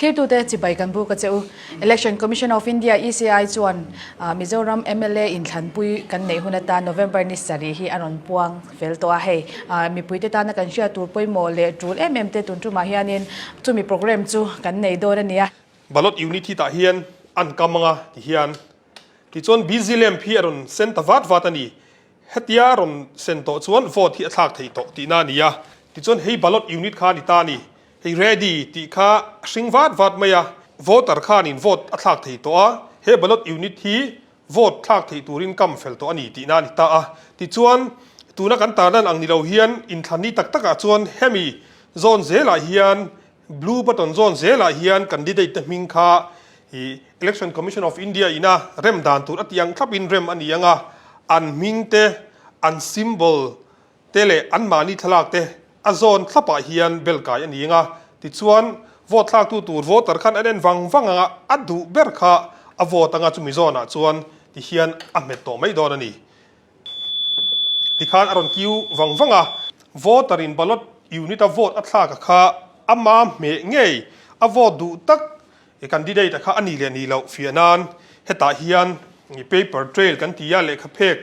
Thlirtute chibai kan buk a che u. Election Commission of India, ECI, chuan Mizoram mla inthlanpui kan neih hun atan November ni sarih hi a rawn puang fel tawh a. Hei mipuite tana kan hriat tur pawimawh leh tul em em te tun tumah hianin chumi programme chu kan nei dawn a nia. Ballot unit hi tah hian an kam anga ti hian tichuan busy lamp hi a rawn sen ta vat vat a ni. Hetia rawn sen tawh chuan vote hi a thlak thei tawh tihna a ni a. Tichuan hei ballot unit kha a ni ta a ni. Hei ready tih kha a hring vat vat mai a, voter khanin vote a thlak thei tawh a, he ballot unit hi vote thlak theih turin kam fel tawh a ni tihna a ni ta a. Tichuan, tuna kan tarlan ang ni lo hian inthlan ni tak takah chuan hemi zawn zelah hian blue button zawn zelah hian candidate te hming kha i Election Commission of India ina rem dan tur a tih ang thlapin rem a ni ang a, an hming te, an symbol te leh anmahni thlalak te a zawn thlapah hian bel kai a ni ang a, tichuan vote thlaktu tur voter khan an en vang vang ang a, a duh ber kha a vote anga chumi zawnah chuan tihian a hmet tawh mai dawn a ni. Tikhan a rawn kiu vang vang a, voter in ballot unit a vote a thlak a kha ama hmeh ngei a vote duh tak candidate a kha a ni leh ni loh fiah nan hetah hian paper trail kan ti a, lehkha phek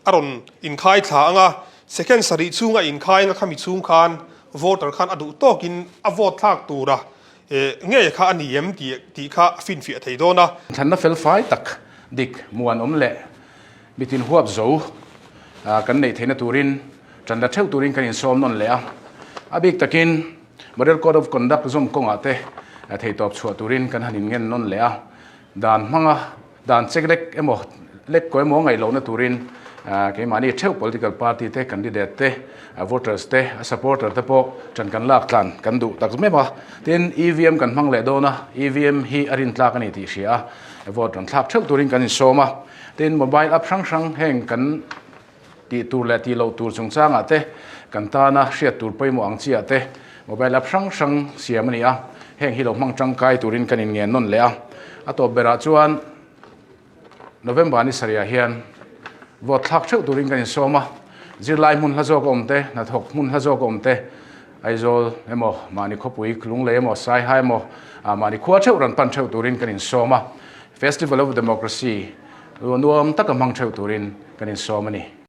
a rawn inkhai thla ang a, second sarih chhung a inkhai anga khami chhung khan voter khan a duh tawkin a vote thlak tura ngei kha a ni em tih kha a finfiah thei dawn a. Thlanna fel fai tak dik muanawm leh Mitin huap zo kan neih theihna turin tan la theuh turin kan insawm nawn leh a. A bik takin Model Code of Conduct zawm kawngah te theihtawp chhuah turin kan han inngen nawn leh a. Dan hmanga dan check lek emaw lek kaw emaw ngaih lohna turin keimahni theuh political party te, candidate te, voters te, a supporter te pawh tan kan lak tlan kan duh tak meuh a. Tin, EVM kan hmang leh dawn a, EVM hi a rintlak a ni tih hria a, vote rawn thlak theuh turin kan insawm a. Tin, mobile app hrang hrang heng kan tih tur leh tih loh tur chungchangah te, kan tana hriat tur pawimawh ang chiah te mobile app hrang hrang siam a ni a, heng hi lo hmang tangkai turin kan inngen nawn leh a. A tawp berah chuan November ni sarihah hian vote thlak theuh turin kan insawm a, zirlai hmun hla zawk a awm te, hnathawk hmun hla zawk a awm te, Aizawl emaw, mahni khawpui Lunglei emaw, Saiha emaw, mahni khua theuh rawn pan theuh turin kan insawm a. Festival of Democracy nuam taka hmang theuh turin kan insawm a ni.